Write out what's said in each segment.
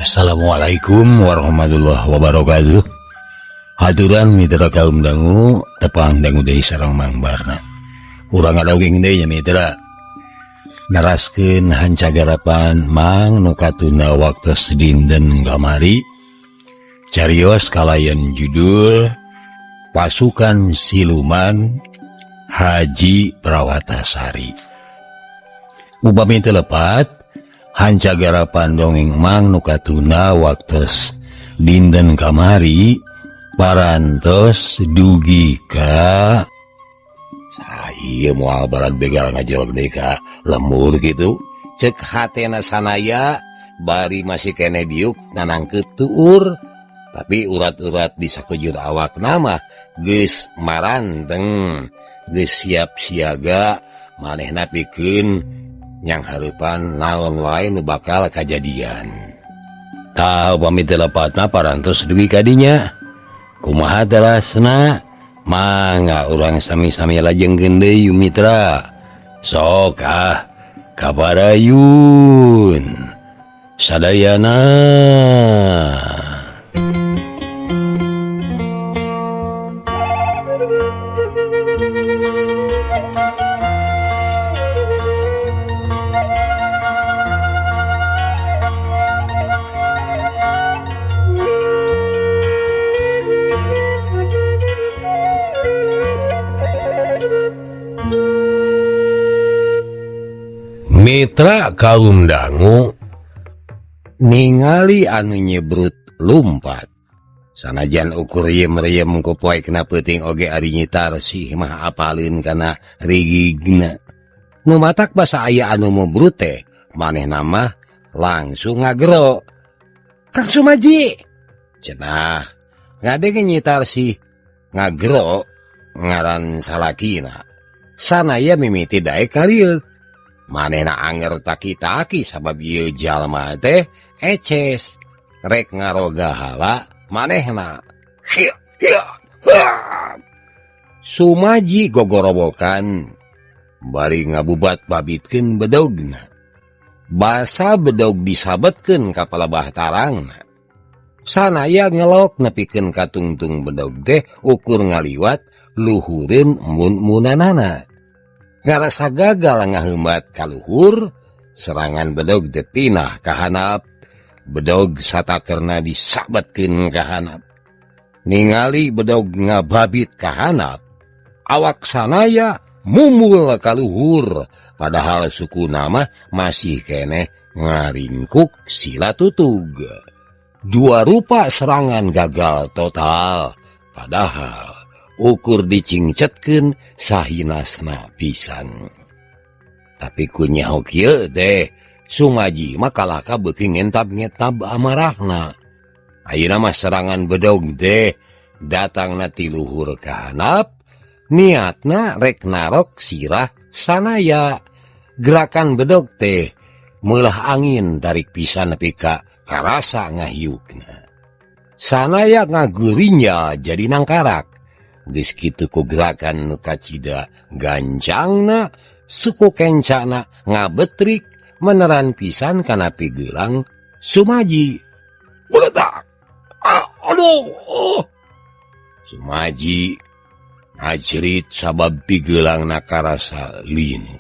Assalamualaikum warahmatullahi wabarakatuh. Haturan mitra kaum dangu tepang dangu deui sareng Mang Barna. Urang ngadogeng deui nya mitra. Neraskeun hancagarapan Mang nu katunda waktos dinten kamari. Carios kalayan judul Pasukan Siluman Haji Prawatasari. Upami teu lepat hancagarapan dongeng Mang nu katunda waktos dinten kamari parantos dugi ka saya moal barat begal ngajelek deui ka lembur gitu. Cek hatena sanaya bari masih keneh diuk nanangkeup tuur, tapi urat-urat di sakujur awak nama geus maranteng, geus siap siaga manehna pikeun yang hareupan naon wae nu bakal kajadian. Tah upami teu lepatna parantos dugi ka dinya. Kumaha telasna? Mangga urang sami-sami lajengkeun deui mitra. Sok ah kabarayun sadayana. Mitra kaum dangu ningali anu nyebrut lumpat. Sanajan ukur riem-riem ku poekna peuting oge ari nyitar sih mah apalin kana rigigna. Nu matak basa aya anu mubrut teh manehna mah langsung ngagero. Kang Sumaji cenah ngadenge nyitar sih ngagero ngaran salakina. Sanaya mimiti daek karieuk. Manehna anger taki-taki sabab ieu jalma teh eces rek ngaroga hala manehna. Sumaji gogorowokan bari ngabubat babitkeun bedogna. Basa bedog disabetkeun ka palebah tarangna. Sanaya ngelok nepikeun ka tungtung bedog teh ukur ngaliwat luhureun mun-munanana. Ngarasa gagal ngaheumbat kaluhur, serangan bedog teh pinah ka handap. Bedog satakerna disabetkeun ka handap. Ningali bedog ngababit ka handap, awak sanaya mumul kaluhur, padahal suku nama masih keneh ngaringkuk sila tutug. Dua rupa serangan gagal total, padahal ukur dicingcetkeun sahinasna pisan. Tapi kunyaho kieu teh Sumaji mah kalahka beuki ngentab-ngetab amarahna. Ayeuna mah serangan bedog teh datangna ti luhur ka handap, niatna rek narok sirah sanaya. Gerakan bedog teh meulah angin tarik pisan nepi ka karasa ngahiukna. Sanaya ngagurinya jadi nangkarak. Geus kitu ku gerakan nu kacida gancangna, suku kencana ngabetrik meneran pisan kana pigelang Sumaji. Uletak. Aduh. Sumaji ngajerit sabab pigelangna karasa linu.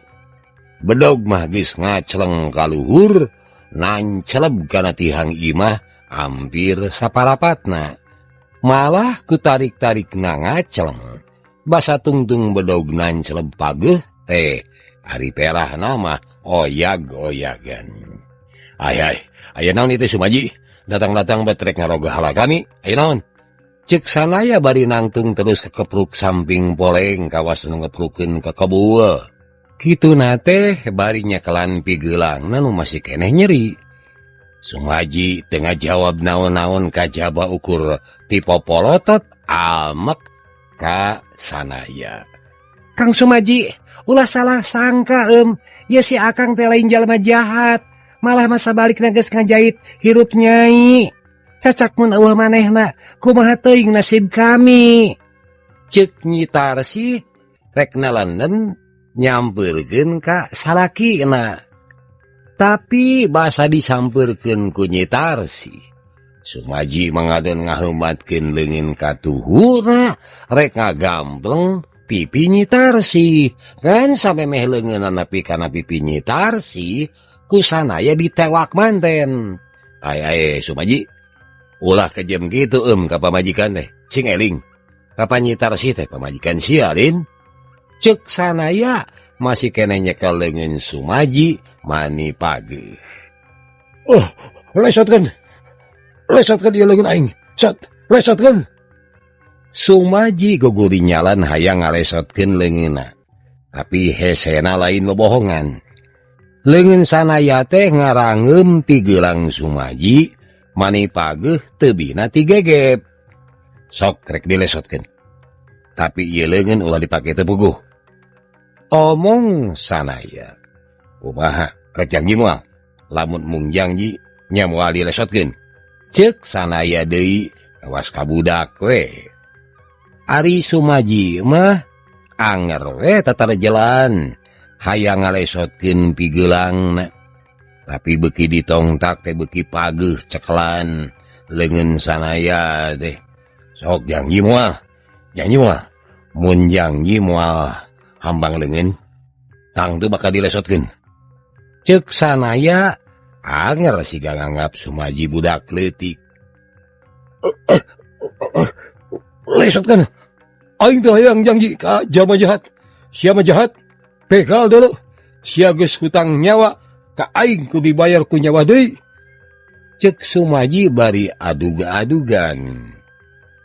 Bedog mah geus ngacleng kaluhur, nanceleb kana tihang imah hampir saparapatna. Malah ku tarik-tarikna ngacleng. Basa tungtung bedog nanceleb pageuh teh ari perahna mah oyag-oyagan. Ay ay, aya naon ieu teh Sumaji? Datang-datang betrek ngaroga hala kami. Aya naon? Cek sanaya bari nangtung terus kekepruk samping poleng kawas nu ngeprukeun ka kebul. Kituna teh bari nyekelan pigeulangna nu masih keneh nyeri. Sumaji teu ngajawab naon-naon kajaba ukur tipopolotot almek ka sanaya. Kang Sumaji, ulah salah sangka ya si Akang teh lain jalma jahat, malah masa balik geus ngajait hirup nyai. Cacak mun eueuh manehna, kumaha teuing nasib kami. Ceuk Nyi Tarsih rek nalenden nyampeurkeun ka salakina. Tapi basa disampeurkeun ku Nyi Tarsi. Sumaji mangadon ngaheumatkeun leungeun katuhurna rek ngagambleng pipi Nyi Tarsi. Ngan samemeh leungeunna nepi kana pipi Nyi Tarsi, ku Sanaya ditewak manten. Ay ay Sumaji, ulah kejem kitu ka pamajikan teh. Sing eling. Kapan Nyi Tarsi teh pamajikan sia lin? Ceuk Sanaya masih keneh nyekel leungeun Sumaji mani pageuh. Oh, lesotkeun. Lesotkeun ieu leungeun aing. Sot, lesotkeun. Sumaji gugurinyalan hayang ngalesotkeun leungeunna. Tapi hesena lain bobohongan. Leungeun Sanaya teh ngarangeum pigelang Sumaji mani pageuh tebihna ti gegep. Sok rek dilesotkeun. Tapi ieu leungeun ulah dipake teu puguh. Omong Sanaya. Kumaha rek janji moal? Lamun mung janji nya moal dilesotkeun. Ceuk Sanaya deui awas kabudak we. Ari Sumaji mah anger we tatarejelan hayang ngalesotkeun pigeulangna. Tapi beuki ditongtak teh beuki pageuh cekelan leungeun Sanaya teh. Sok janji moal, janji moal. Mun janji moal hambang leungeun tangtu bakal dilesotkeun. Ceuk Sanaya anger siga nganggap Sumaji budak leutik. Lesotkeun. Aing teh hayang janji ka jalma jahat. Sia mah jahat, begal dulu. Sia geus hutang nyawa ka aing kudu dibayar ku nyawa deui. Ceuk Sumaji bari adug-adugan.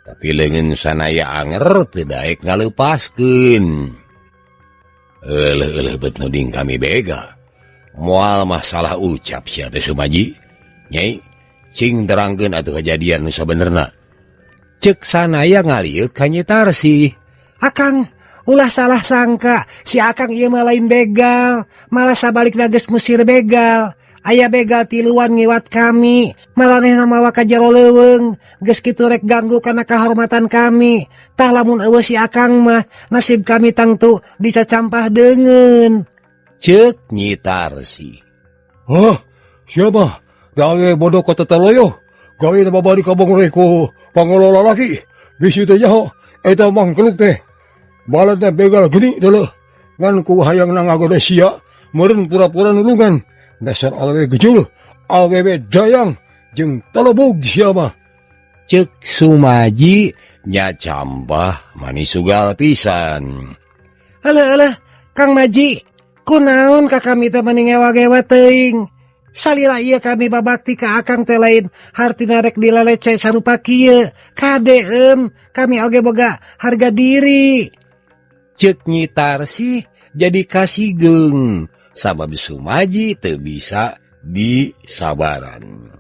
Tapi leungeun Sanaya anger teu daek ngaleupaskeun. Euleuh-euleuh bet nuding kami begal. Moal masalah ucap sia teh Sumaji. Nyai, cing terangkeun atuh kejadian nu sabenerna. Ceuk Sanaya ngalieuk ka Nyi Tarsi. Akang, ulah salah sangka, si Akang ieu mah lain begal, malah sabalikna geus ngusir begal. Aya begal tiluan ngiwat kami, maranehna mawa ka jero leuweung, geus kitu rek ganggu kana kahormatan kami. Tah lamun eueuh si Akang mah, nasib kami tangtu dicacampah deungeun. Ceuk Nyi Tarsi. Hah, sia mah gawe bodoh ka tetaloyo. Gawe na babari ka bangore ku pangelola laki. Bisi teh nyaho eta mangkeluk teh. Baladna begal geni deuleuh. Ngan ku hayang na ngagoda sia, meureun pura-pura nulungan. Dasar awewe gejul, awewe dayang jeung telebog sia mah. Ceuk Sumaji nyacambah mani sugal pisan. Alah alah, Kang Maji, kunaon ka kami teh mani ngewa-ngewa teuing. Salila ieu kami babakti ka Akang teh lain hartina rek dilalece sarupa kieu. Kade kami oge boga harga diri. Ceuk Nyi Tarsi jadi kasigeung sabab Sumaji teu bisa disabaran.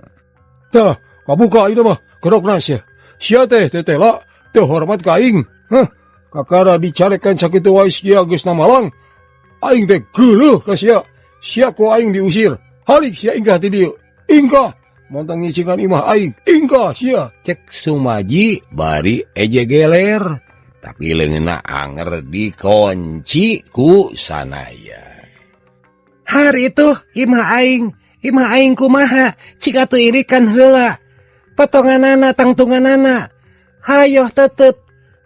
Tah, kabuka ieu mah kerokna sia. Sia teh tetela teu hormat ka aing. Hah, kakara dicarekan sakitu wae sia geus namalang. Aing teh geuleuh ka sia. Sia ku aing diusir. Halik sia ingkah ti dieu. Ingkah montong ngicingan imah aing. Ingkah sia. Cek Sumaji bari eje geler. Tapi leungeunna anger dikunci ku Sanaya. Hari itu imah aing, imah aing kumaha? Cik atuh irikan heula. Potonganana tangtunganana. Hayoh tetep,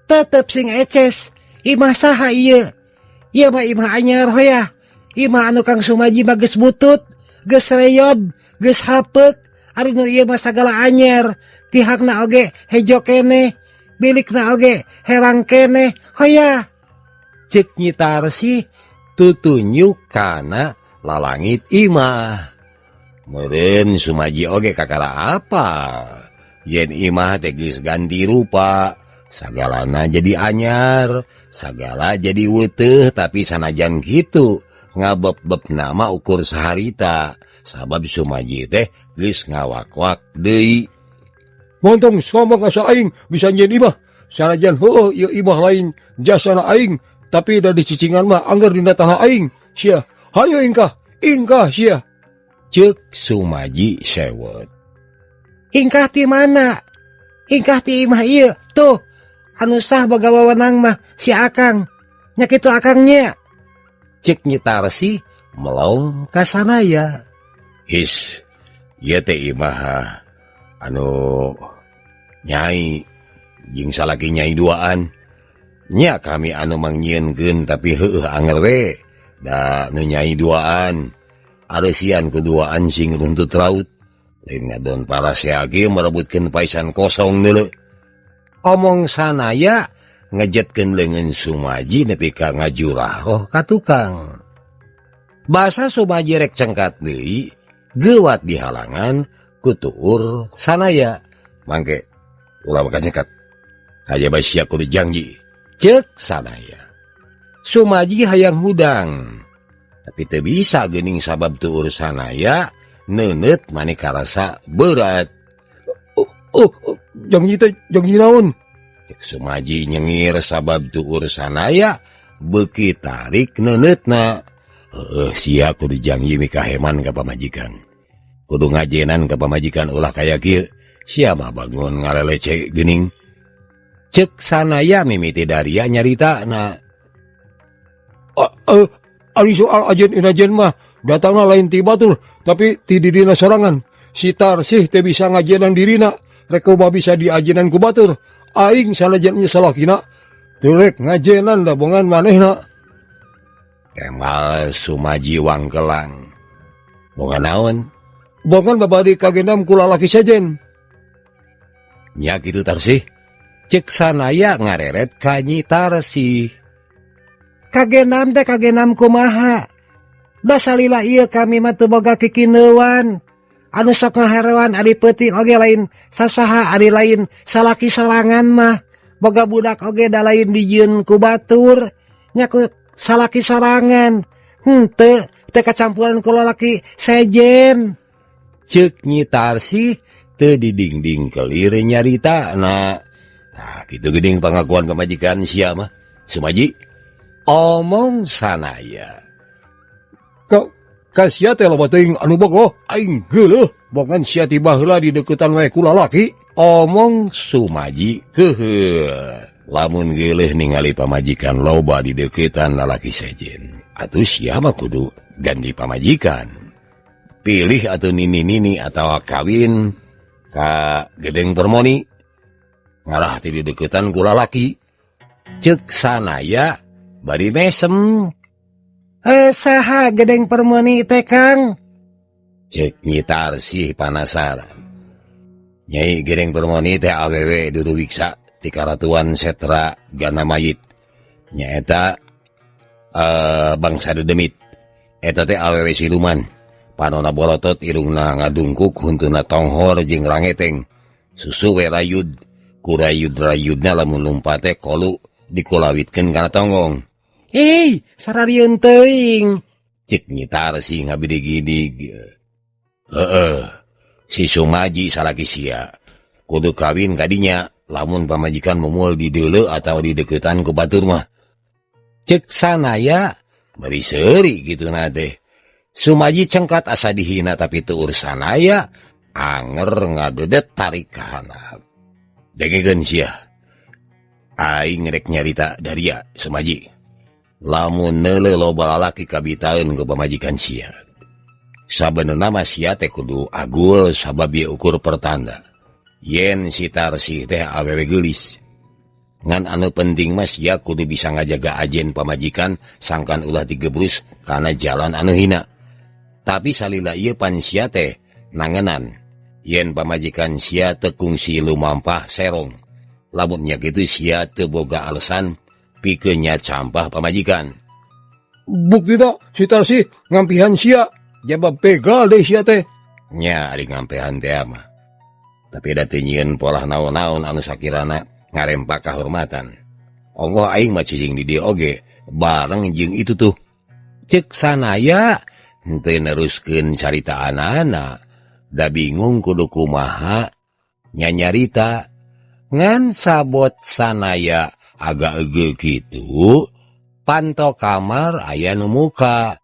tetep sing eces. Imah saha ieu? Ieu mah imah anyar hoyah. Imah anu Kang Sumaji mah geus butut, geus reyod, geus hapeuk. Ari nu ieu mah sagala anyar. Tihakna oge hejo keneh, bilikna oge herang keneh hoyah. Ceuk Nyi Tarsi tutunjuk kana lalangit imah. Meureun Sumaji oge kakara apa? Yen imah teh geus ganti rupa, sagalana jadi anyar, sagala jadi weteuh, tapi sanajan kitu ngabeb-beb nama ukur saharita. Sabab Sumaji teh geus ngawak-wak deui. Montong sombong asa aing bisa nyieun imah. Sanajan heueuh ieu imah lain jasana aing, tapi da dicicingan mah angger dina tanah aing. Sia, hayu ingkah, ingkah sia. Ceuk Sumaji sewot. Ingkah ti mana? Ingkah ti imah ieu. Tuh, anu sah boga wewenang mah si Akang. Nya kitu Akangnya. Ceuk Nyi Tarsi melong ka Sanaya. His ieu teh imah anu Nyai jeung salaki Nyai duaan. Nya kami anu mangnyieunkeun tapi heueuh anger we da nu Nyai duaan. Areusian kuduaan sing runtut raut. Lain ngadon parasea ge merebutkeun paisan kosong deuleu. Omong sanaya ngejetkeun leungeun Sumaji nepi ka ngajurah roh ka tukang. Basa Sumaji rek cengkat deui, geuwat dihalangan ku tuur sanaya. Mangke ulah maka cengkat. Kajaba sia kudu janji. Ceuk sanaya. Sumaji hayang hudang. Tapi teu bisa geuning sabab tuur sanaya neuneut mani karasa berat. Oh, oh, janji teh janji naon? Cek Sumaji nyengir sabab tuur sanaya beuki tarik neuneutna. Heueuh sia kudu janji mikaheman ka pamajikan. Kudu ngajenan ka pamajikan ulah kaya kieu. Sia mah bangun ngalelece geuning. Cek sanaya mimiti daria nyaritana. Ari soal ajen inajen mah datangna lain ti batur tapi ti dirina sorangan. Si Tarsih teu bisa ngajenan dirina, rek kumaha bisa diajenan ku batur. Aing sanajan ieu salakina teu rek ngajenan da bongan manehna. Kemal Sumaji wangkelang. Bongan naon? Bongan babari kagendam ku lalaki sejen. Nya kitu Tarsih. Cek sanaya ngareret ka Nyi Tarsih. Kagenam teh kagenam kumaha? Basalila ieu kami mah teu boga kikineuan. Anu sok ngaheroan ari peuting oge lain sasaha ari lain salaki sorangan mah. Boga budak oge da lain dijieun ku batur. Nya ku salaki sorangan. Henteu teu kacampuran ku lalaki sejen. Ceuk Nyi Tarsih teu didingding kelir nyaritana. Tah kitu geuning pangakuan pamajikan sia mah. Sumaji omong sanaya. Ka sia teh loba teuing anu bogoh, aing geuleuh bongan sia ti baheula di deuketan we ku lalaki. Omong Sumaji keuheul. Lamun geuleuh ningali pamajikan loba di deuketan lalaki sejen. Atuh sia mah kudu ganti pamajikan. Pilih atuh nini-nini atawa kawin ka Gedeng Permoni. Ngarah ti dideketan ku lalaki. Ceuk sanaya bari mesem. Saha Gedeng Permoni teh Kang? Ceuk Nyi Tarsih panasaran. Nyai Gedeng Permoni teh awewe duruwiksa ti karatuan Setra Ganamayit. Nyaeta bangsa dedemit. Eta teh awewe siluman. Panona bolotot irungna ngadungkuk huntuna tonghor jeung rangeteng. Susu we rayud. Kurayud-rayudna lamun lumpat teh kolu dikulawitkeun kana tonggong. Ih, sararieun teuing. Cek Nyi Tarsih ngabidig-gidig. Heeh. Si Sumaji salaki sia. Kudu kawin kadinya lamun pamajikan mumul di deuleu atawa di deukeutan ku batur mah. Cek sanaya bari seuri kitu na teh. Sumaji cengkat asa dihina tapi teu ursanaya anger ngadedet tarik ka handap. Dengekeun sia. Aing rek nyarita daria Sumaji. Lamun neuleuh loba lalaki kabitaeun ku pamajikan sia. Sabenerna mah sia teh kudu agul sabab ieu ukur pertanda. Yen si Tarsih teh awewe geulis. Ngan anu penting mah sia kudu bisa ngajaga ajen pamajikan sangkan ulah digebrus kana jalan anu hina. Tapi salila ieu pan sia teh nangenan. Yen pamajikan sia teu kungsi lumampah serong. Lamun nya kitu sia teu boga alasan pikeun nya campah pamajikan. Buktina si Tarsih ngampihan sia, jabab begal deui sia teh. Nya ari ngampihan teh mah. Tapi da teu nyieun polah naon-naon anu sakirana ngarempak kahormatan. Allah aing mah cicing di dieu oge bareng jeung itu tuh. Ceuk sanaya henteu neruskeun caritaanana. Da bingung kudu kumaha nya nyarita. Ngan sabot sanaya agak eugeul kitu, panto kamar aya nu muka.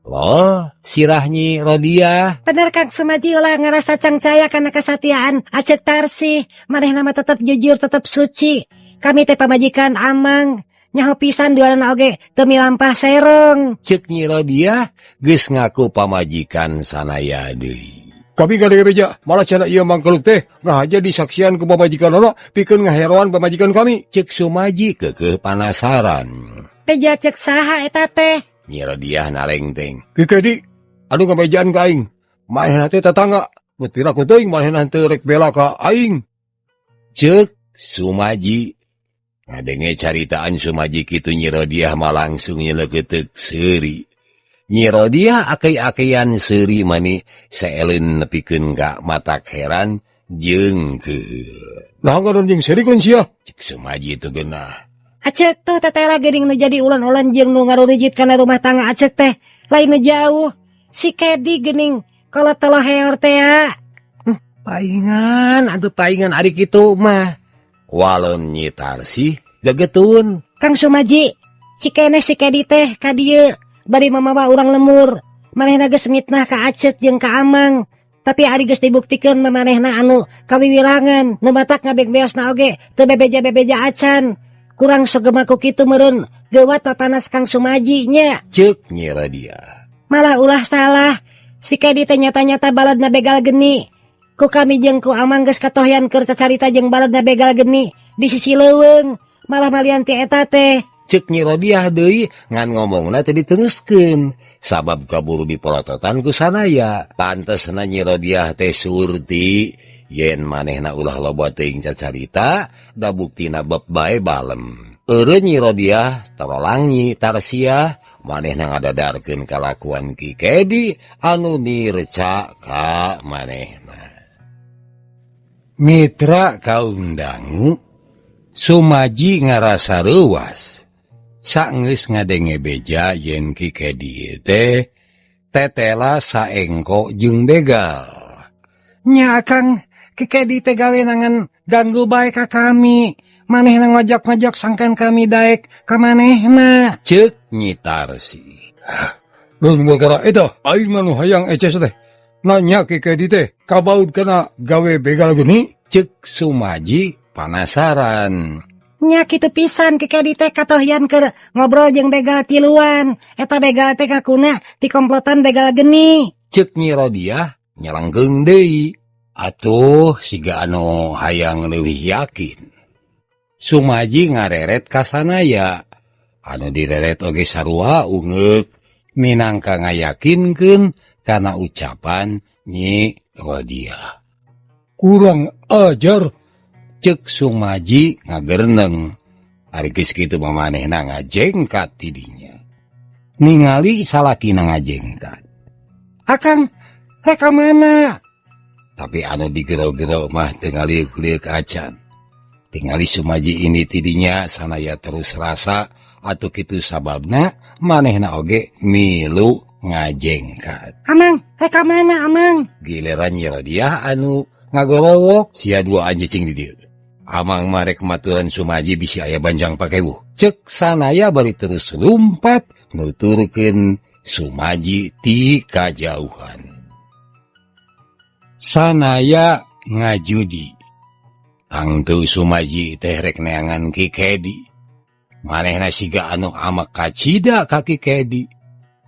Loh, sirah Nyi Rodiah. Bener Kang Sumaji ulah ngerasa cangcaya kana kesatiaan Acek Tarsih. Manehna mah tetep jujur, tetep suci. Kami teh pamajikan amang. Nyaho pisan duanana oge teu milampah serong. Cek Nyi Rodiah geus ngaku pamajikan Sanaya deui. Kami gade beja, malah cenah ieu mangkeluk teh ngahaja disaksian ku pamajikanana pikeun ngaheroan pamajikan kami. Cek Sumaji keukeuh panasaran. Beja cek saha eta teh? Nyi Rodiah nalengteng. Ki Kedi, anu ngabejaan ka aing. Manehna teh tatangga, mun piraku teuing manehna teu rek bela ka aing. Cek Sumaji. Ngadenge caritaan Sumaji kitu Nyi Rodiah mah langsung nyeleukeuteup seuri. Nyi Rodiah akei-akeian seuri mani seeleun nepikeun ka matak heran jeung keuheul. Nah ngadon jeung seurikeun sia. Cek Sumaji teu geunah. Acek tuh tetela geuning nu jadi ulon-ulon jeung nu ngarurijit kana rumah tangga Acek teh. Lain nu jauh. Si Kedi geuning kalau teloheor teh ya. Paingan atuh paingan ari kitu mah. Walon Nyi Tarsih gegetun. Kang Sumaji, cikene si Kedi teh ka dieu bari mamawa urang lemur. Manehna geus mitnah ka Acek jeung ka Amang. Tapi ari geus dibuktikeun mah manehna anu kawiwilangan, nu matak ngabeng-beosna oge teu bebeja-bebeja acan. Kurang sogema ku kitu meureun geuwat papanas Kang Sumaji nya. Ceuk Nyi Rodiah. Malah ulah salah. Si Kedi teh nyata-nyata baladna begal geni. Ku kami jeung ku Amang geus katohyan keur cacarita jeung baladna begal geni di sisi leuweung, malah malian ti eta teh. Cek Nyi Rodiah deui ngan ngomongna teh diteruskeun sabab kaburu dipolototan ku Sanaya. Pantesna Nyi Rodiah teh surti yen manehna ulah loba teuing cacarita da buktina beb bae balem. Eureun Nyi Rodiah torolang Nyi Tarsiah manehna ngadadarkeun kalakuan Ki Kedi anu nirca ka manehna. Mitra kaum dangu Sumaji ngarasa reuwas saenggeus ngadenge beja yen Ki Kedi teh tetela saengko jeung begal. Nya Akang, Ki Kedi teh gawe nangan ganggu bae ka kami. Manehna ngojok-ngojok sangkan kami daek ka manehna. Ceuk Nyi Tarsih. Lamun perkara eta aing mah nu hayang eces teh. Nanya Ki Kedi teh kabaud kana gawe begal geni? Ceuk Sumaji panasaran. Nya kitu pisan Ki Kedi teh katohyan keur ngobrol jeung begal tiluan. Eta begal teh kakuna ti komplotan begal geni. Ceuk Nyi Rodiah nyelengkeung deui. Atuh siga anu hayang leuwih yakin. Sumaji ngareret ka Sanaya. Anu direret oge sarua ungeuk minangka ngayakinkeun kana ucapan Nyi Rodiah. Kurang ajar. Ceuk Sumaji ngagereneng. Ari geus kitu mah manehna ngajengkat tidinya. Ningali salakina ngajengkat. Akang, rek ka mana? Tapi anu digero-gero mah teu ngaliuk-liuk acan. Tingali Sumaji ini tidinya Sanaya terus rasa atuh kitu sababna manehna oge milu ngajengkat. Amang, rek ka mana Amang? Giliran Nyi Rodiah anu ngagorowok sia dua anjing di dieu. Amang mah rek maturan Sumaji bisi aya banjang pakewuh. Ceuk Sanaya bari terus lumpat nuturkeun Sumaji ti kajauhan. Sanaya ngajudi. Tangtu Sumaji teh rek neangan Ki Kedi. Manehna siga anu amek kacida ka Ki Kedi.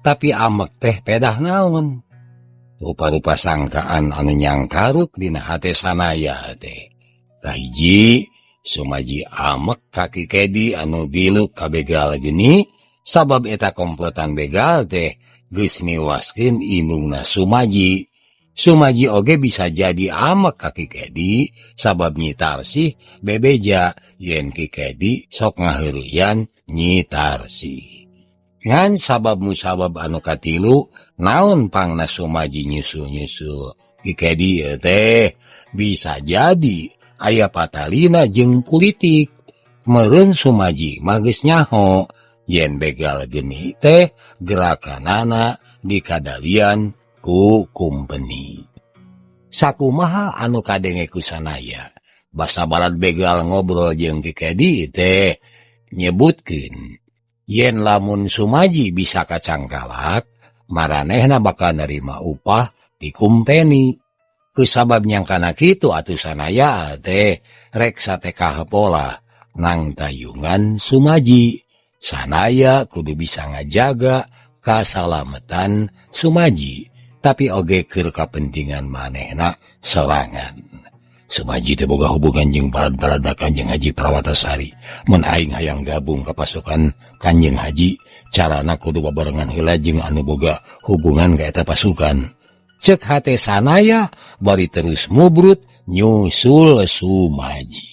Tapi amek teh pedah naon. Rupa-rupa sangkaan anu nyangkaruk dina hate Sanaya teh. Kahiji Sumaji amek ka Ki Kedi anu biluk ka begal geni sabab eta komplotan begal teh geus niwaskeun indungna Sumaji. Sumaji oge bisa jadi amek ka Ki Kedi sabab Nyi Tarsih bebeja yen Ki Kedi sok ngaheureuyan Nyi Tarsih. Ngan sabab musabab anu katilu naon pangna Sumaji nyusul-nyusul Ki Kedi teh bisa jadi aya patalina jeung politik. Meureun Sumaji mah geus nyaho yen begal geni teh gerakanana dikadalian ku kumpeni. Sakumaha anu kadenge ku Sanaya basa balad begal ngobrol jeung Ki Kedi teh nyebutkeun yen lamun Sumaji bisa kacangkalak maranehna bakal nerima upah di kumpeni. Kusabab nyangkana kitu atuh Sanaya teh rek satekah pola nang tayungan Sumaji. Sanaya kudu bisa ngajaga kasalametan Sumaji, tapi oge keur kapentingan manehna sorangan. Sumaji teh boga hubungan jeung balad-balada Kanjeng Haji Prawatasari. Mun aing hayang gabung ka pasukan Kanjeng Haji, carana kudu babarengan heula jeung anu boga hubungan ka eta pasukan. Cek hate Sanaya bari terus mubrut nyusul Sumaji.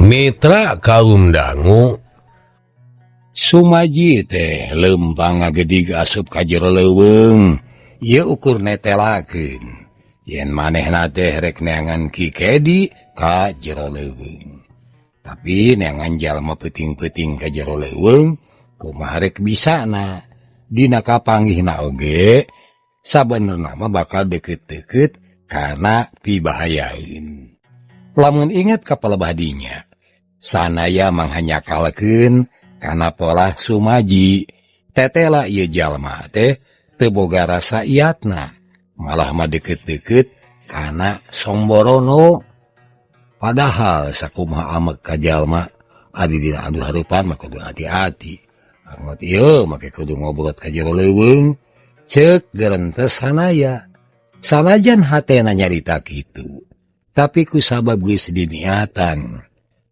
Mitra kaum dangu Sumaji teh lempang ngagedig asup ka jero leuweung ieu ukur netelakeun yen manehna teh rek neangan Ki Kedi ka jero leuweung, tapi neangan jalma peuting-peuting ka jero leuweung kumaha rek bisana dina kapanggihna oge sabenerna mah bakal deukeut-deukeut kana pibahayaeun. Lamun inget ka palebah dinya Sanaya manghanyakalkeun kana polah Sumaji, tetela ieu jalma teh teu boga rasa iatna, malah mah deukeut-deukeut kana somborono. Padahal sakumaha amek ka jalma adi dina anu harupan mah kudu hati-hati. Angot ieu make kudu ngobrol ka jero leuweung, ceuk gerentes Sanaya. Sanajan hatena nyarita kitu, tapi ku sabab geus diniatan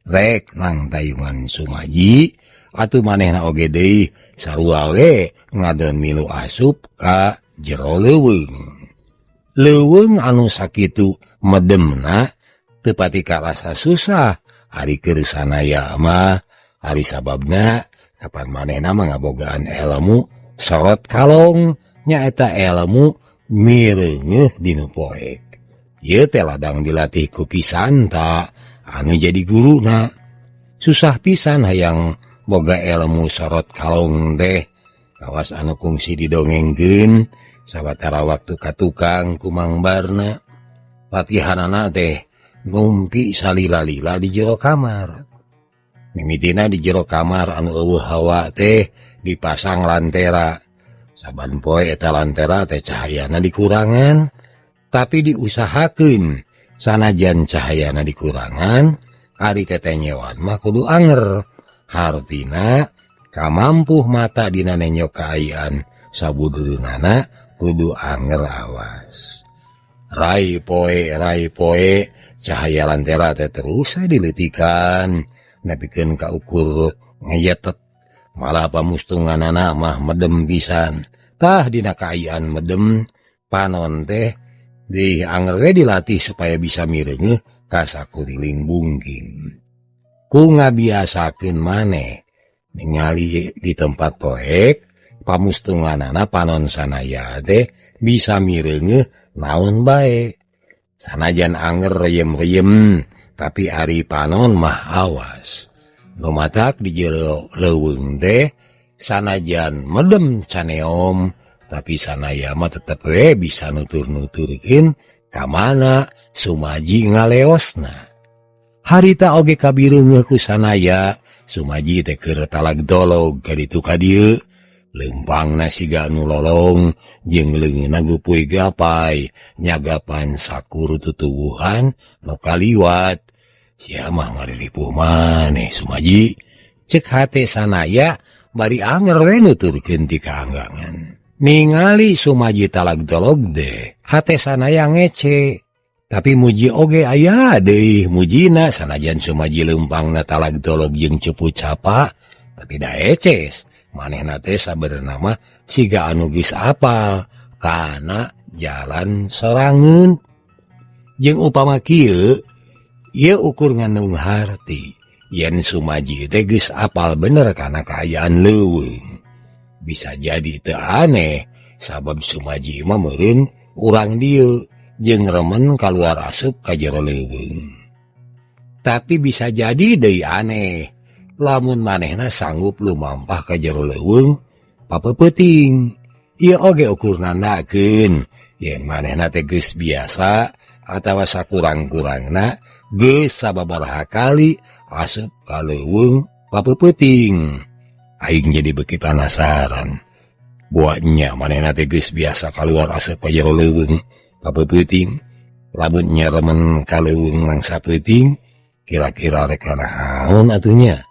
rek nang tayungan Sumaji atuh manehna oge deui sarua we ngadon milu asup ka jero leuweung. Leuweung anu sakitu medemna teu pati karasa susah ari keur Sanaya mah, ari sababna kapan manehna mah ngabogaan elmu sorot kalong nyaeta elmu mireungeuh dinu poek. Ieu teh ladang dilatih ku Ki Santa anu jadi guruna. Susah pisan hayang boga elmu sorot kalong teh, kawas anu kungsi didongengkeun sawatara waktu ka tukang ku Mang Barna. Latihanana teh ngumpi salila-lila di jero kamar. Mimitina di jero kamar anu eueuh hawa teh dipasang lantera. Saban poe eta lantera teh cahayana dikurangan, tapi diusahakeun sanajan cahayana dikurangan ari tetenyewan mah kudu anger. Hartina kamampuh mata dina nenyo kaayaan sabudeunana kudu anger awas. Rai poe cahaya lantera teh terus dileutikan nepikeun ka ukur ngeyetet, malah pamustunganana mah medem pisan. Tah dina kaayaan medem panon teh di anger we dilatih supaya bisa mireungeuh ka sakuriling bungking. Ku ngabiasakeun maneh ningali di tempat poek pamustunganana panon Sanaya teh bisa mireungeuh naon bae. Sanajan anger reyem-reyem tapi ari panon mah awas. Nu matak di jero leuweung teh sanajan medem caneom tapi Sanaya mah tetep we bisa nutur-nuturkeun ka mana Sumaji ngaleosna. Harita oge kabireungeuh ku Sanaya, Sumaji teh keur talag dolog ka ditu ka dieu, leumpangna siga nu lolong jeung leungeunna gupuy gapai nyagapan sakur tutuwuhan nu kaliwat. Sia mah ngariripuh maneh Sumaji, cek hate Sanaya bari anger we nuturkeun ti kaanggangan. Ningali Sumaji talag dolog deh, hate Sanaya ngece. Tapi muji oge aya deui mujina sanajan Sumaji leumpangna talag dolog jeung cepu capa, tapi da eces. Manehna teh sabenerna mah siga anu geus apal kana jalan sorangeun. Jeung upama kieu, ieu ukur ngandung harti yen Sumaji teh geus apal bener kana kaayaan leuweung. Bisa jadi teu aneh sabab Sumaji mah meureun urang dieu jeung remen kaluar asup ka jero leuweung. Tapi bisa jadi deui aneh lamun manehna sanggup lumampah ka jero leuweung papeupeting. Ieu oge ukur nandakeun Yen manehna teh geus biasa atawa sakurang-kurangna geus sababaraha kali asup ka leuweung papeupeting. Aing jadi beuki panasaran. Buatnya manehna teh geus biasa kaluar asup ka jero leuweung papeupeting. Lamun nya remen ka leuweung mangsa peuting, kira-kira rek naon atuh nya.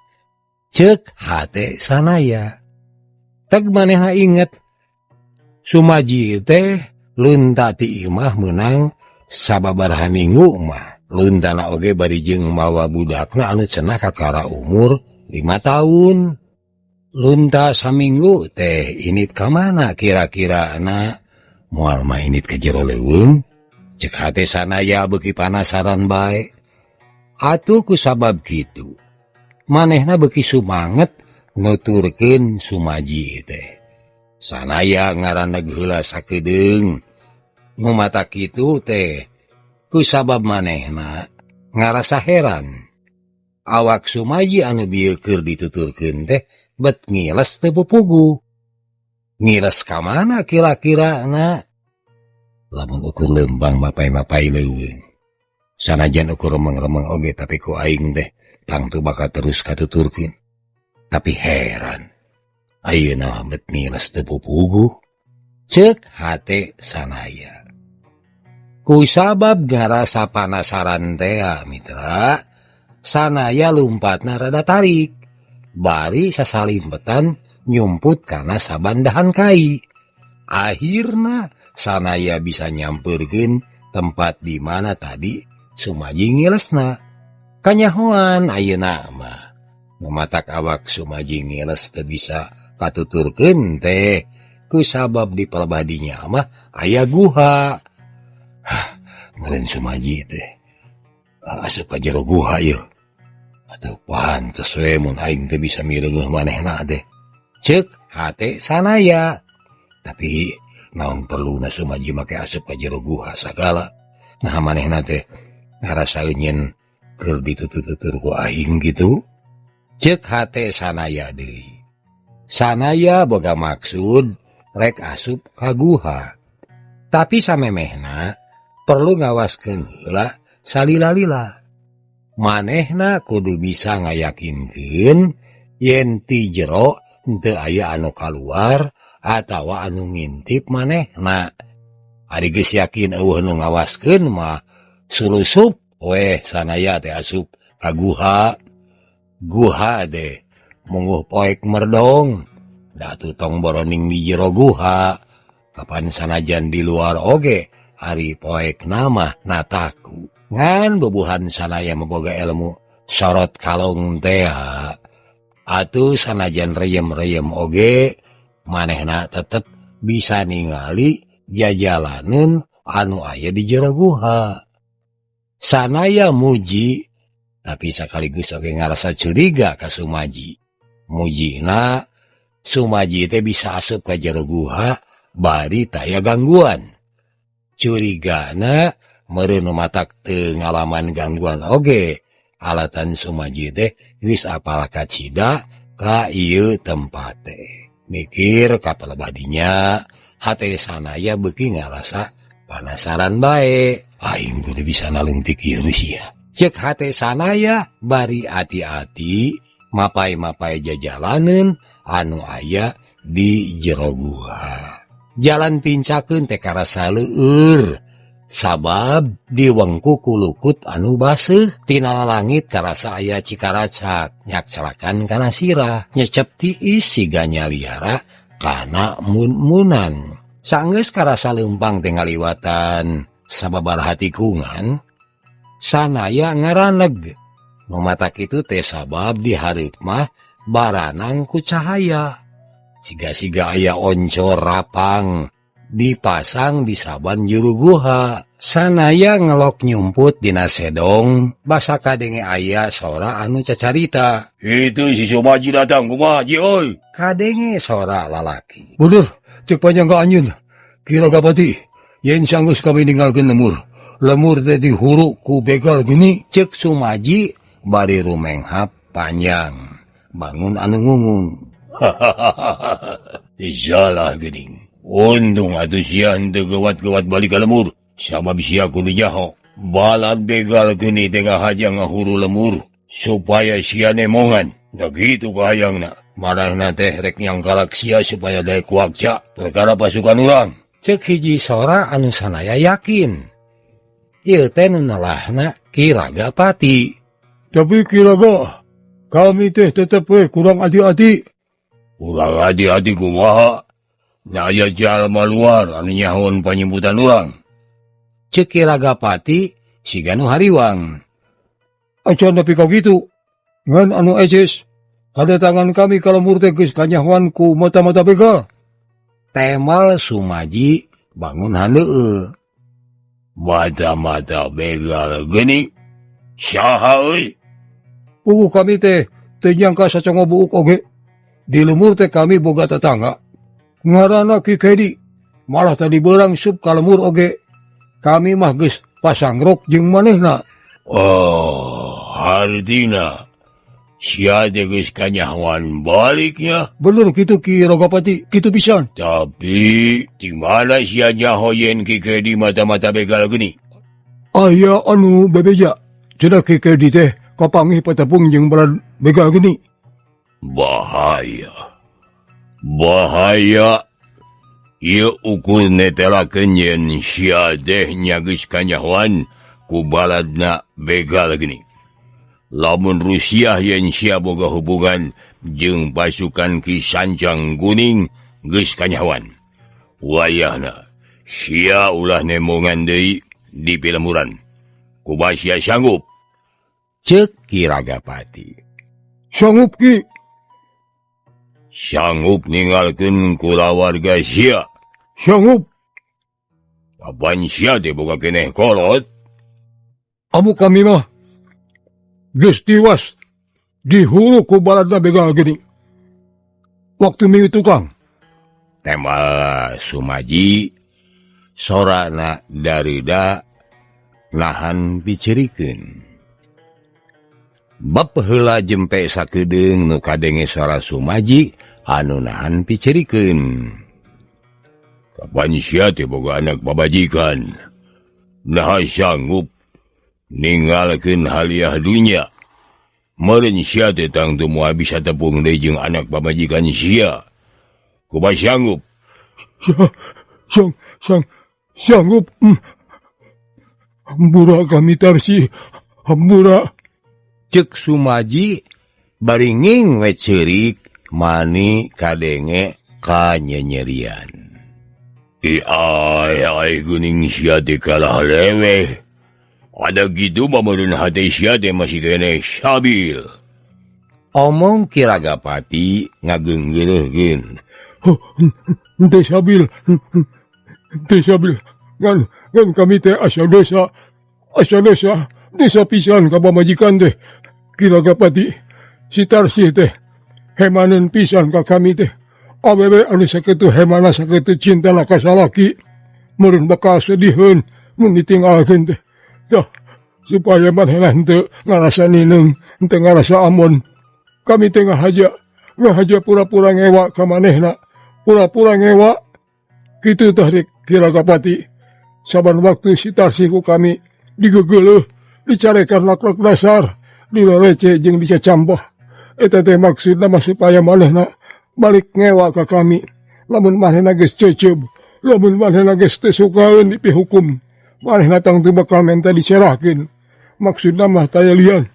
Ceuk hate sanaya. Teg manehna inget Sumaji teh lunta ti imah meunang sababaraha minggu mah. Luntana oge bari jeung mawa budakna anu cenah kakara umur 5 tahun. Lunta saminggu teh init ka mana kira-kirana? Moal mah init ka jero leuweung. Ceuk hate sanaya beuki panasaran bae. Atuh ku sabab kitu manehna beuki sumanget nuturkeun Sumaji teh. Sanaya ngaraneg heula sakedeung nu mata kitu teh ku sabab manehna ngarasa heran. Awak Sumaji anu bieu keur dituturkeun teh bet ngiles teu pupugu. Ngiles ka mana kira-kirana? Lamun ukur leumpang mapai-mapai leuweung. Sanajan ukur remeng-remeng oge tapi ku aing teh tangtu bakal terus katuturkeun. Tapi heran, ayeuna mah bet ngiles teu pupugu. Ceuk hate sanaya. Ku sabab ngarasa panasaran tea mitra, sanaya lumpatna rada tarik. Bari sasalimpetan nyumput kana sabandahan kai. Akhirna sanaya bisa nyamperkeun tempat di mana tadi Sumaji ngilesna. Kanyahoan ayeuna mah mematak awak Sumaji ngiles teu bisa katuturkeun teh ku sabab di palebadinya mah aya guha. Hah, meureun Sumaji teh asup ka jero guha ieu. Atuh pantes we mun aing teh bisa mireungeuh manehna teh. Ceuk hate sanaya. Tapi naon perluna Sumaji make asup ka jero guha sagala. Nah manehna teh ngarasaeun nyen keur ditutur-tutur ku aing gitu. Ceuk hate sanaya deui. Sanaya boga maksud rek asup ka guha. Tapi samemehna perlu ngawaskeun heula salila-lila. Manehna kudu bisa ngayakinkeun yen ti jero henteu aya anu kaluar atawa anu ngintip manehna. Ari geus yakin eueuh nu ngawaskeun mah sulusup weh sanaya teh asup ka guha. Guha teh munguh poek merdong. Da atuh tong boroning di jero guha. Kapan sanajan di luar oge ari poek nama nataku. Ngan bubuhan sanaya memboga ilmu sorot kalong tea. Atuh sanajan reyem-reyem oge manehna tetep bisa ningali jajalaneun anu aya di jero guha. Sanaya muji tapi sakaligus oge ngarasa curiga ka Sumaji. Mujina Sumaji teh bisa asup ka jero guha bari taya gangguan. Curigana meureun nu matak teu ngalaman gangguan oge. Alatan Sumaji teh geus apal kacida ka ieu tempat teh. Mikir ka palebadinya hate sanaya beuki ngarasa panasaran bae. Aing kudu bisa nalungtik ieu sia. Ceuk hate sanaya bari ati-ati mapai-mapai jajalaneun anu aya di jero guha. Jalan pincakeun teh karasa leueur sabab diwengku kulukut anu baseuh. Tina langit karasa aya cikaracak nyakcelakan kana sirah nyecep tiis siga nyaliara kana mun-munan. Sanggeus karasa leumpang teh ngaliwatan sababaraha tikungan sanaya ngaraneg. Nu mata kitu teh sabab di hareup mah baranang ku cahaya. Siga-siga aya oncor rapang dipasang di saban juru guha. Sanaya ngelok nyumput dina sedong basa kadenge aya sora anu cacarita. Itu si Sumaji datang kumaha ji euy. Kadenge sora lalaki. Bener, cek panjang ka anjeun. Kira gapati yen sanggeus kami ninggalkeun lemur. Lemur teh dihuru ku begal gini. Cek Sumaji bari rumenghap panjang bangun anu ngungung. Hahaha. Salah geuning. Untung atuh sia henteu gewat-gewat balik ka lemur. Sabab sia kudu nyaho. Balad begal geni teh ngahaja ngahuru lemur supaya sia nemongan. Da kitu kahayangna. Marahna teh rek nyangkalak sia supaya daek wakca perkara pasukan urang. Cek hiji sora anu sanaya yakin. Ieu teh nu nelahna Ki Ragapati. Tapi Ki Raga, kami teh tetep we kurang ati-ati. Kurang ati-ati kumaha? Nya aya jalma luar anu nyahoan panyimputan urang. Cek Ki Ragapati siga nu hariwang. Acan nepi ka kitu. Ngan anu eces, kadatangan kami ka lemur teh geus kanyahoan ku mata-mata begal. Temal Sumaji bangun handeueul. Mata-mata begal geni. Saha euy? Puguh kami teh teu nyangka sacongo buuk oge. Di lemur teh kami boga tetangga. Ngaranna Ki Kedi. Malah tadi beurang sup ka lemur oge. Kami mah geus pasangrok jeung manehna. Oh, hartina sia teh geus kanyahoan baliknya. Bener kitu Ki Ragapati, kitu pisan. Tapi di mana sia nyaho yen Ki Kedi mata-mata begal geni? Aya anu bebeja. Cenah Ki Kedi teh kapanggih patepung jeung balad begal geni. Bahaya. Bahaya. Ieu ukur netelakeun yen sia teh nya geus kanyahoan ku baladna begal geni. Lamun Rusiah yen sia boga hubungan jeung pasukan Ki Sancang Kuning geus kanyahoan. Wayahna sia ulah nemongan deui di pilemuran. Kumaha sia sanggup? Cek Ki Ragapati. Sanggup Ki. Sanggup ninggalkeun kulawarga sia. Sanggup. Kapan sia teh boga keneh kolot? Amu kami mah geus tiwas dihulu ku baladna begal geni. Waktu minggu tukang. Temal Sumaji sorana darida nahan picerikeun. Bab heula jempe sakedeung nu kadenge sora Sumaji anu nahan picerikeun. Kapan sia teh boga anak babajikan? Naha sanggup ninggalkeun haliah dunya. Meureun sia teh tangtu moal bisa tepung deui jeung anak pamajikan sia. Kumaha sanggup? Sanggup. Hampura kami Tarsi, hampura. Cek Sumaji bari nging we ceurik mani kadenge kanyenyerian. Ai ai geuning sia teh kalah leweh. Ada gitu mah meureun hate sia teh masih keneh sabil. Omong Ki Ragapati ngageunggeureuhkeun. Huh, henteu sabil, henteu sabil. Ngan kami teh asa dosa, asa dosa, dosa pisan ka pamajikan teh. Ki Ragapati, si Tarsih teh hemaneun pisan ka kami teh. Awewe anu sakitu hemana sakitu cintana ka salaki, meureun bakal sediheun mun ditinggalkeun teh. Tah, supaya manehna henteu ngarasa nineung, henteu ngarasa amon. Kami teh ngahaja pura-pura ngewa ka manehna, pura-pura ngewa. Kitu tah Ki Ragapati. Saban waktu si Tarsih ku kami digegeuleuh, dicarekan lak-lak dasar, dilolece jeung dicacampah. Eta teh maksudna mah supaya manehna balik ngewa ka kami. Lamun manehna geus ceuceub, lamun manehna geus teu sukaeun dipihukum, manehna tangtu bakal menta diserahkeun. Maksudna mah taya lian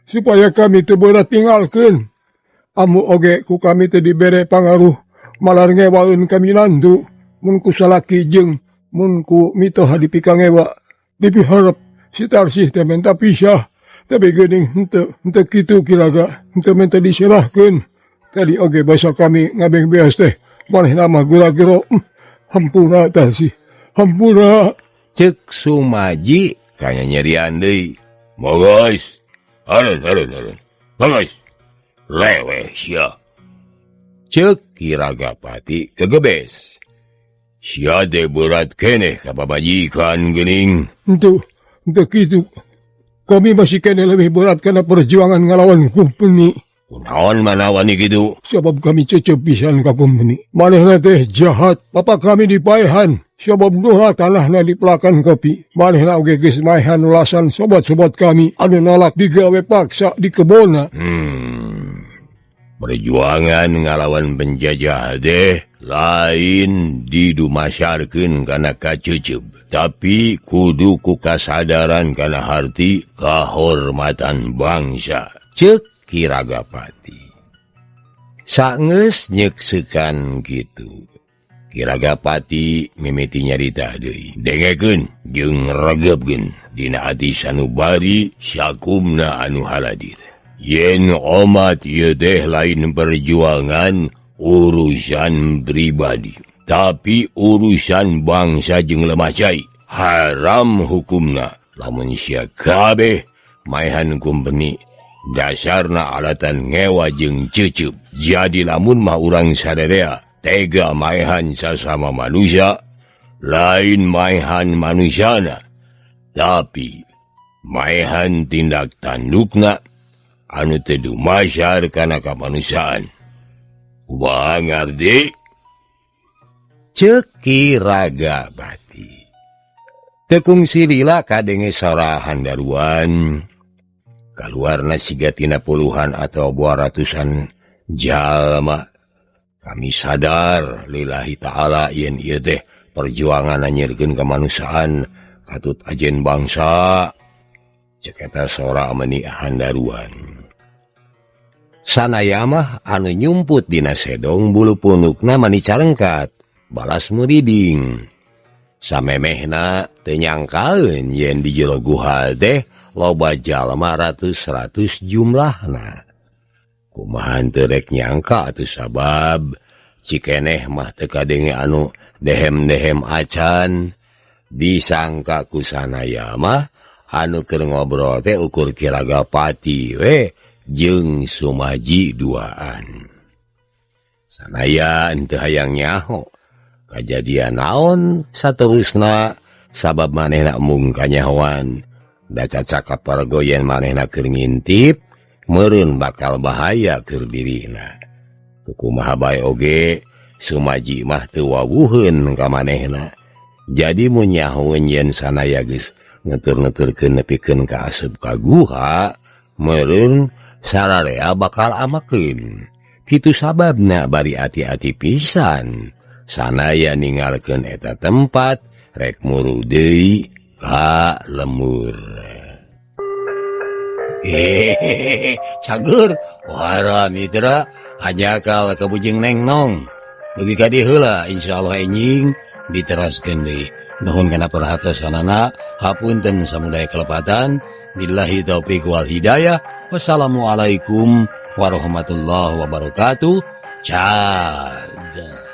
supaya kami teu berat tinggalkeun. Amu oge ku kami teh dibere pangaruh malar ngewaeun kami nantu mun ku salaki jeung mun ku mitoha dipikangewa dipiharep si Tarsih teh menta pisah. Tapi geuning henteu kitu Ki Raga, henteu menta diserahkeun. Tadi oge basa kami ngabeng beas teh manehna mah gura-gero. Hampura Tarsih, hampura. Cek Sumaji kanyanyerian deui. Bagus. Harun, harun, harun. Bagus. Leweh sia. Cek Ki Ragapati kegebes. Sia teh berat keneh ka pamajikan geuning. Henteu kitu. Kami masih keneh lebih berat karena perjuangan ngalawan kumpeni. Kunaon mana wani kitu? Sabab kami cecep pisan ka kumpeni. Manehna teh jahat. Papa kami dipaehan. Sabab nolak tanahna dipelakan kopi. Manehna oge geus maehan ulasan sobat-sobat kami anu nolak digawe paksa di kebonna. Perjuangan ngalawan penjajah deh lain didumasarkeun kana kacecep, tapi kudu ku kasadaran kana harti kahormatan bangsa. Ceuk Ki Ragapati. Saenggeus nyeksekan kitu, Ki Ragapati mimiti nyarita deui. Dengekeun jeung regepkeun dina ati sanubari sakumna anu haladir. Yen omat ieu teh lain perjuangan urusan pribadi, tapi urusan bangsa jeung lemah cai. Haram hukumna lamun sia kabeh maehan kumpeni dasarna alatan ngewa jeung cecep. Jadi lamun mah urang sadarea tega maehan sasama manusia, lain maehan manusiana, tapi maehan tindak tandukna anu teu dumasar kana kamanusiaan. Kumaha ngarti? Ceuk Ki Ragapati. Teu kungsi lila kadenge sora handaruan. Kaluarna siga tina puluhan atau buah ratusan jalma. Kami sadar lillahi ta'ala yen ieu teh perjuangan nyieurkeun kemanusiaan katut ajen bangsa. Cek eta sora meni handaruan. Sanaya mah anu nyumput dina sedong bulu punukna mani calengkat, balas muriding. Samemehna teu nyangkaeun yen di jero guha teh loba jalma ratus-ratus jumlahna. Kumaha teu rek nyangka atuh sabab cikeneh mah teu kadenge anu dehem-dehem acan. Disangka ku sanaya mah anu keur ngobrol teh ukur Ki Ragapati we jeung Sumaji duaan. Sanaya henteu hayang nyaho kajadian naon saterusna sabab manehna mung kanyahoan. Da cacakap pargoyen manehna keur ngintip meureun bakal bahaya keur dirina. Kumaha bae oge Sumaji mah teu wawuheun ka manehna. Jadi mun nyahoeun yen sanaya geus ngetur-ngeturkeun nepikeun ka asup ka guha, meureun sararea bakal amakeun. Kitu sababna bari ati-ati pisan sanaya ninggalkeun eta tempat rek muru deui ka lemur. Hehehe, cager wara mitra hajakal ka bujing nengnong. Dugi ka dieu heula insyaallah enjing diteraskeun deui. Nuhun kana perhatosanana, hapunten samudaya kelepatan. Billahi taufik wal hidayah. Wassalamualaikum warahmatullahi wabarakatuh. Cager.